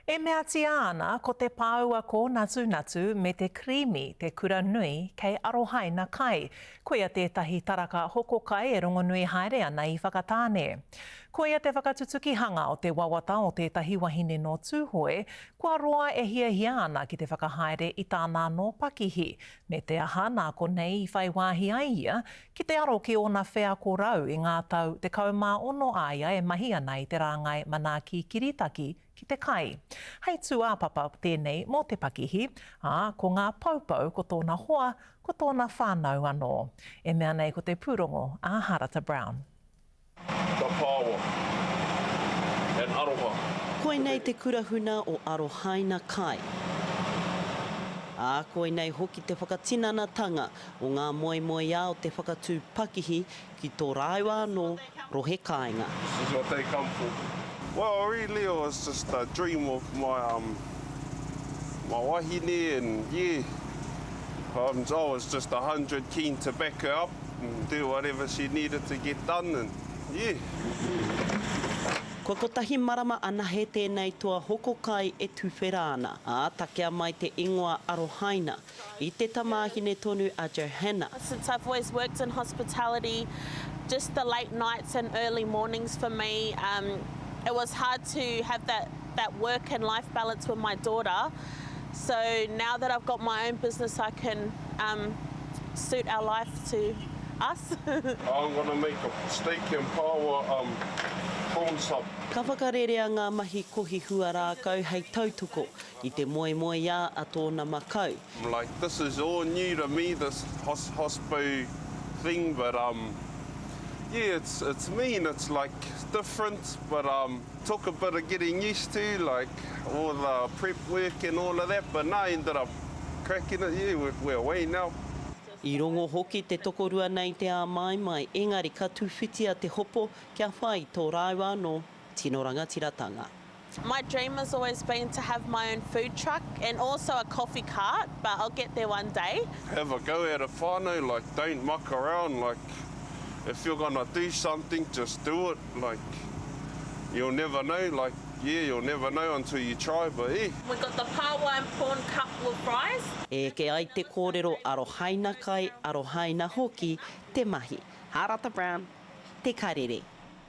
E meatia ana ko te pāua kōnatunatu me te krīmi te kura nui kei arohaina kai. Koia tētahi taraka hoko kai e rongonui haere ana i Whakatāne. Koia te whakatutukihanga o te wawata o tētahi wahine nō Tūhoe kua roa e hiahia ana ki te whakahaere i tāna anō pakihi, me te aha nā konei i whai wāhi ai ia ki te aro ki ōna wheako rau i ngā tau 16 a ia e mahi ana i te rāngai manaaki kiritaki ki te kai. Hei tūāpapa tēnei mō te pakihi, ā, ko ngā poupou ko tōna hoa, ko tōna whānau anō. E mea nei ko te pūrongo a Harata Brown. The power and aroha. Koinei te kura huna o Arohaina Kai. Ā, koinei hoki te whakatinanatanga o ngā moemoeā o te whakatū pakihi ki tō rāua anō rohe kāinga. This is what they come for. Well really it was just a dream of my um my wahine and yeah um I was just 100 keen to back her up and do whatever she needed to get done and yeah. Kua kotahi marama anahe tēnei toa hoko kai e tuwhera ana, ā, takea mai te ingoa Arohaina. I te tamāhine tonu a Johanna. Since I've always worked in hospitality, just the late nights and early mornings for me, um, it was hard to have that, that work and life balance with my daughter. So now that I've got my own business, I can um, suit our life to us. I'm gonna make a steak and paua um, prawn sub. Ka whakarerea ngā mahi kohi huarākau hei tautoko I te moemoeā a tōna makau. I'm like this is all new to me this hospo thing but um yeah it's it's mean it's like different but um took a bit of getting used to like all the prep work and all of that but nah ended up cracking it yeah we're, we're away now. I rongo hoki te tokorua nei te āmaimai engari ka tūwhitia te hopo kia whai tō rāua anō tino rangatiratanga. My dream has always been to have my own food truck and also a coffee cart but I'll get there one day. Have a go at it whānau, like don't muck around, like if you're gonna do something just do it, like you'll never know, like yeah you'll never know until you try but eh. We got the pāwai and prawn cup with fries. E eke ai te kōrero arohaina kai, arohaina hoki te mahi. Harata Brown, Te Karere.